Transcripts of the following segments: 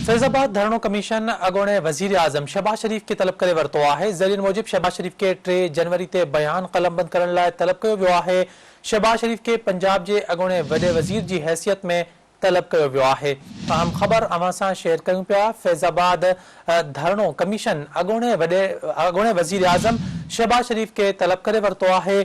فيض آباد ڌرڻو ڪميشن اڳوڻي وزيراعظم شهباز شريف کي طلب ڪري ورتو آهي. ذريعن موجب شهباز شريف کي ٽي جنوري تي بيان قلمبند ڪرڻ لاء طلب ڪيو ويو آهي. شهباز شريف کي پنجاب جي اڳوڻي وڏي وزير جي حيثيت ۾ طلب ڪيو ويو آهي. اهم خبر اوهان سان شيئر ڪيون پيا فيض آباد ڌرڻو ڪميشن اڳوڻي وڏي اڳوڻي وزيراعظم شهباز شريف کي طلب ڪري ورتو آهي.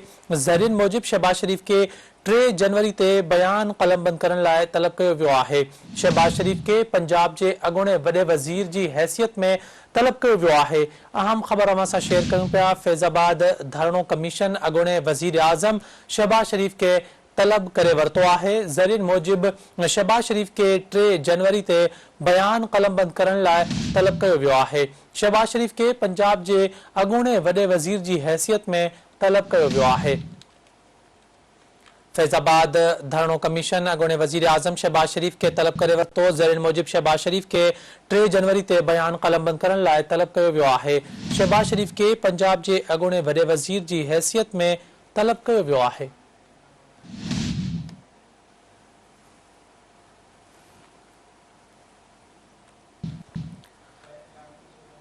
ذريعن موجب شهباز شريف کي ٽي جنوري تي بيان قلمبند ڪرڻ لاء طلب ڪيو ويو آهي. شهباز شريف کي پنجاب جي اڳوڻي وڏي وزير جي حيثيت ۾ طلب ڪيو ويو آهي. اهم خبر اوهان سان شيئر ڪيون پيا، فيض آباد ڌرڻو ڪميشن اڳوڻي وزيراعظم شهباز شريف کي طلب ڪري ورتو آهي. ذريعن موجب شهباز شريف کي ٽي جنوري تي بيان قلمبند ڪرڻ لاء طلب ڪيو ويو آهي. شهباز شريف کي پنجاب جي اڳوڻي وڏي وزير جي حيثيت ۾ طلب ڪيو ويو آهي. فيض آباد ڌرڻو ڪميشن اڳوڻي وزيراعظم شهباز شريف کي طلب ڪري ورتو، ذريعن موجب شهباز شريف کي ٽي جنوري تي بيان قلمبند ڪرڻ لاء طلب ڪيو ويو آهي، شهباز شريف کي پنجاب جي اڳوڻي وڏي وزير جي حيثيت ۾ طلب ڪيو ويو آهي.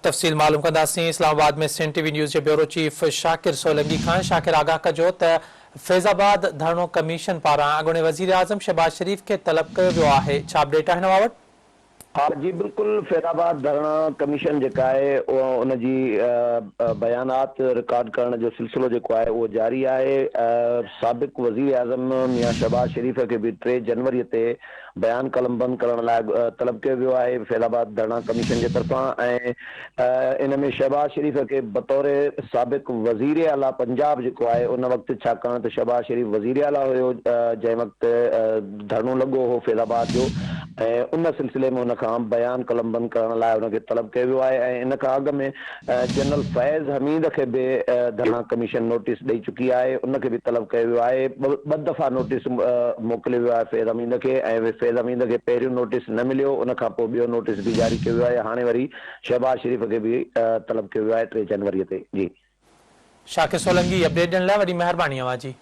تفصيل معلوم ڪنداسين اسلام آباد ۾ سنڌ ٽي وي نيوز جي بيورو چيف شاڪر سولنگي کان شاڪر آگاهه ڪجو ته فيض آباد ڌرڻو ڪميشن پاران اڳوڻي وزيراعظم شهباز شريف کي طلب ڪيو ويو آهي ڇا اپڊيٽ آهي اوهان وٽ؟ ها جي بلڪل فيض آباد ڌرڻا ڪميشن جيڪا آهي ان جي بيانات رڪارڊ ڪرڻ جو سلسلو جيڪو آهي اهو جاري آهي سابق وزيراعظم ميان شهباز شريف کي به ٽي جنوري تي بيان قلمبند ڪرڻ لاء طلب ڪيو ويو آهي فيض آباد ڌرڻا ڪميشن جي طرفان ۽ ان ۾ شهباز شريف کي بطور سابق وزير اعليٰ پنجاب جيڪو آهي ان وقت ڇاڪاڻ ته شهباز شريف وزير اعليٰ هيو جنهن وقت ڌرڻو لڳو هو فيض آباد جو ۽ ان سلسلي ۾ ان کان بيان قلمبند ڪرڻ لاء ان کي طلب ڪيو ويو آهي ۽ ان کان اڳ ۾ جنرل فيض حميد کي به ڌرڻا ڪميشن نوٽيس ڏئي چڪي آهي، ان کي به طلب ڪيو ويو آهي، ٻه دفعا نوٽيس موڪليو ويو آهي فيض حميد کي ۽ فيض حميد کي پهريون نوٽيس نه مليو، ان کان پوء ٻيو نوٽيس به جاري ڪيو ويو آهي، هاڻي وري شهباز شريف کي به طلب ڪيو ويو آهي ٽي جنوري تي. جي. شاڪر سولنگي اپڊيٽ ڏيڻ لاء وڏي مهرباني اوهان جي.